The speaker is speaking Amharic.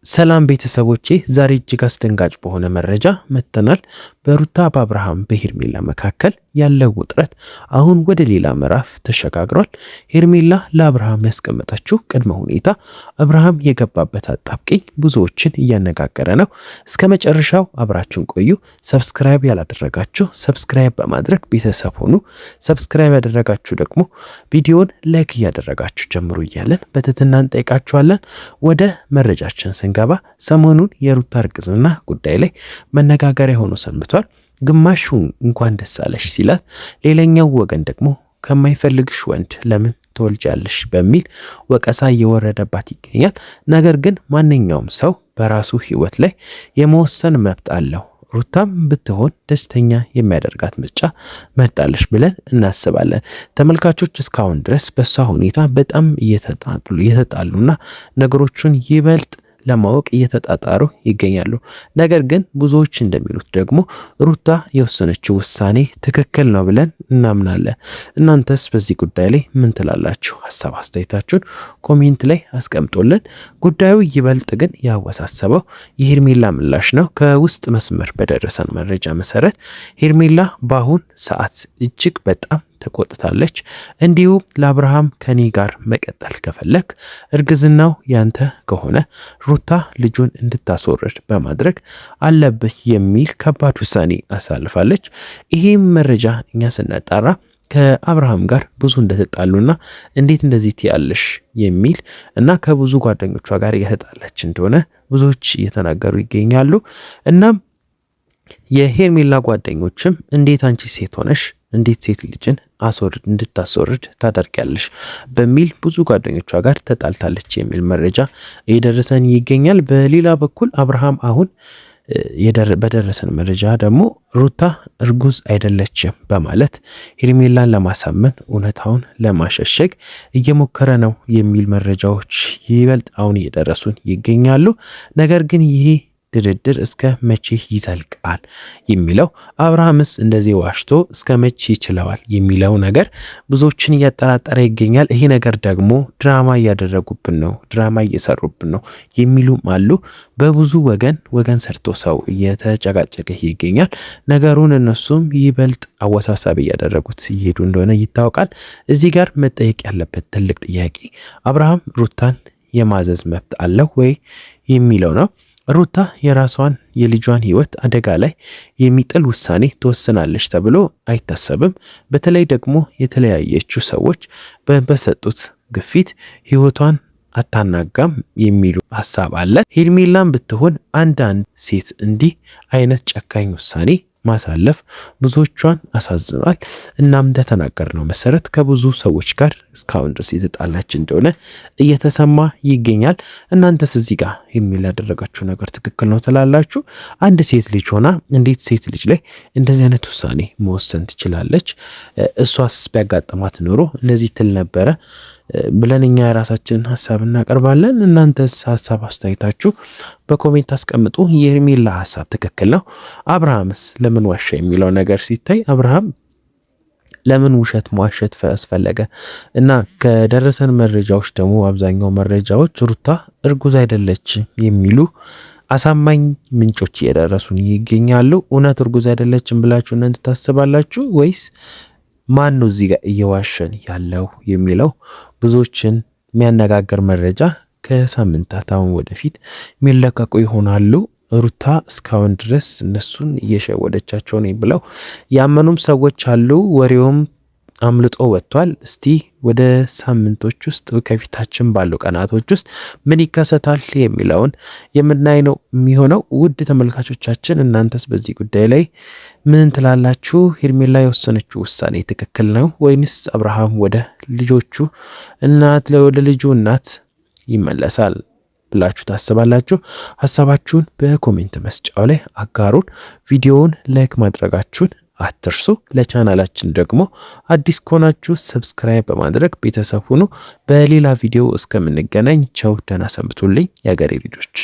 ሰላም ቤተሰቦቼ፣ ዛሬ እጅግ አስደንጋጭ በሆነ መረጃ መጥተናል። በሩታ በአብርሃም በሄርሜላ መካከል ያለው ውጥረት አሁን ወደ ሌላ ምዕራፍ ተሸጋግሯል። ሄርሜላ ለአብርሃም ያስቀመጠችው ቅድመ ሁኔታ፣ አብርሃም የገባበት አጣብቂኝ ብዙዎችን እያነጋገረ ነው። እስከ መጨረሻው አብራችሁን ቆዩ። Subscribe ያላደረጋችሁ subscribe በማድረግ ቤተሰብ ሁኑ። Subscribe ያደረጋችሁ ደግሞ ቪዲዮን like እያደረጋችሁ ጀምሩ እያለን በትህትና እንጠይቃችኋለን። ወደ መረጃችን ስንገባ ሰሞኑን የሩታ እርግዝና ጉዳይ ላይ መነጋገሪያ ሆኖ ሰንብቷል። ግማሹ እንኳን ደስ አለሽ ሲላት፣ ሌላኛው ወገን ደግሞ ከማይፈልግሽ ወንድ ለምን ትወልጃለሽ በሚል ወቀሳ እየወረደባት ይገኛል። ነገር ግን ማንኛውም ሰው በራሱ ሕይወት ላይ የመወሰን መብት አለው። ሩታም ብትሆን ደስተኛ የሚያደርጋት ምርጫ መርጣለች ብለን እናስባለን። ተመልካቾች እስካሁን ድረስ በሷ ሁኔታ በጣም እየተጣሉና ነገሮቹን ይበልጥ ለማወቅ እየተጣጣሩ ይገኛሉ። ነገር ግን ብዙዎች እንደሚሉት ደግሞ ሩታ የወሰነችው ውሳኔ ትክክል ነው ብለን እናምናለን። እናንተስ በዚህ ጉዳይ ላይ ምን ትላላችሁ? ሀሳብ አስተያየታችሁን comment ላይ አስቀምጦልን። ጉዳዩ ይበልጥ ግን ያወሳሰበው የሄርሜላ ምላሽ ነው። ከውስጥ መስመር በደረሰን መረጃ መሰረት ሄርሜላ በአሁን ሰዓት እጅግ በጣም ተቆጥታለች። እንዲሁም ለአብርሃም ከኔ ጋር መቀጠል ከፈለክ እርግዝናው ያንተ ከሆነ ሩታ ልጁን እንድታስወርድ በማድረግ አለብህ የሚል ከባድ ውሳኔ አሳልፋለች። ይህም መረጃ እኛ ስናጣራ ከአብርሃም ጋር ብዙ እንደተጣሉና እንዴት እንደዚህ ትያለሽ የሚል እና ከብዙ ጓደኞቿ ጋር እየተጣላች እንደሆነ ብዙዎች እየተናገሩ ይገኛሉ። እናም የሄርሜላ ጓደኞችም እንዴት አንቺ ሴት ሆነሽ እንዴት ሴት ልጅን አስወርድ እንድታስወርድ ታደርጊያለሽ በሚል ብዙ ጓደኞቿ ጋር ተጣልታለች የሚል መረጃ እየደረሰን ይገኛል። በሌላ በኩል አብርሃም አሁን በደረሰን መረጃ ደግሞ ሩታ እርጉዝ አይደለችም በማለት ሄርሜላን ለማሳመን እውነታውን ለማሸሸግ እየሞከረ ነው የሚል መረጃዎች ይበልጥ አሁን እየደረሱን ይገኛሉ። ነገር ግን ይሄ ድርድር እስከ መቼ ይዘልቃል የሚለው፣ አብርሃምስ እንደዚህ ዋሽቶ እስከ መቼ ይችለዋል የሚለው ነገር ብዙዎችን እያጠራጠረ ይገኛል። ይሄ ነገር ደግሞ ድራማ እያደረጉብን ነው፣ ድራማ እየሰሩብን ነው የሚሉም አሉ። በብዙ ወገን ወገን ሰርቶ ሰው እየተጨቃጨቀ ይገኛል። ነገሩን እነሱም ይበልጥ አወሳሳቢ እያደረጉት እየሄዱ እንደሆነ ይታወቃል። እዚህ ጋር መጠየቅ ያለበት ትልቅ ጥያቄ አብርሃም ሩታን የማዘዝ መብት አለው ወይ የሚለው ነው። ሩታ የራሷን የልጇን ሕይወት አደጋ ላይ የሚጥል ውሳኔ ትወስናለች ተብሎ አይታሰብም። በተለይ ደግሞ የተለያየችው ሰዎች በሰጡት ግፊት ሕይወቷን አታናጋም የሚሉ ሀሳብ አለ። ሄርሜላም ብትሆን አንዳንድ ሴት እንዲህ አይነት ጨካኝ ውሳኔ ማሳለፍ ብዙዎቿን አሳዝኗል። እናም እንደተናገርነው መሰረት ከብዙ ሰዎች ጋር እስካሁን ድረስ የተጣላች እንደሆነ እየተሰማ ይገኛል። እናንተስ እዚህ ጋር የሚል ያደረጋችሁ ነገር ትክክል ነው ትላላችሁ? አንድ ሴት ልጅ ሆና እንዴት ሴት ልጅ ላይ እንደዚህ አይነት ውሳኔ መወሰን ትችላለች? እሷስ ቢያጋጥማት ኖሮ እንደዚህ ትል ነበረ ብለን እኛ የራሳችንን ሀሳብ እናቀርባለን። እናንተስ ሀሳብ አስተያየታችሁ በ comment አስቀምጡ። የሄርሜላ ሀሳብ ትክክል ነው፣ አብርሃምስ ለምን ዋሻ የሚለው ነገር ሲታይ አብርሃም ለምን ውሸት መዋሸት አስፈለገ? እና ከደረሰን መረጃዎች ደግሞ አብዛኛው መረጃዎች ሩታ እርጉዝ አይደለች የሚሉ አሳማኝ ምንጮች እየደረሱን ይገኛሉ። እውነት እርጉዝ አይደለችም ብላችሁ እናንተ ታስባላችሁ ወይስ ማን ነው እዚህ ጋር እየዋሸን ያለው የሚለው ብዙዎችን የሚያነጋግር መረጃ ከሳምንታት አሁን ወደፊት የሚለቀቁ ይሆናሉ። ሩታ እስካሁን ድረስ እነሱን እየሸወደቻቸው ነው ብለው ያመኑም ሰዎች አሉ። ወሬውም አምልጦ ወጥቷል። እስቲ ወደ ሳምንቶች ውስጥ ከፊታችን ባሉ ቀናቶች ውስጥ ምን ይከሰታል የሚለውን የምናይ ነው የሚሆነው። ውድ ተመልካቾቻችን እናንተስ በዚህ ጉዳይ ላይ ምን ትላላችሁ? ሄርሜላ የወሰነችው ውሳኔ ትክክል ነው ወይንስ አብርሃም ወደ ልጆቹ እናት ወደ ልጁ እናት ይመለሳል ብላችሁ ታስባላችሁ? ሀሳባችሁን በ comment መስጫው ላይ አጋሩን። ቪዲዮውን like ማድረጋችሁን አትርሱ። ለቻናላችን ደግሞ አዲስ ከሆናችሁ subscribe በማድረግ ቤተሰብ ሁኑ። በሌላ ቪዲዮ እስከምንገናኝ ቸው፣ ደህና ሰንብቱልኝ የአገሬ ልጆች።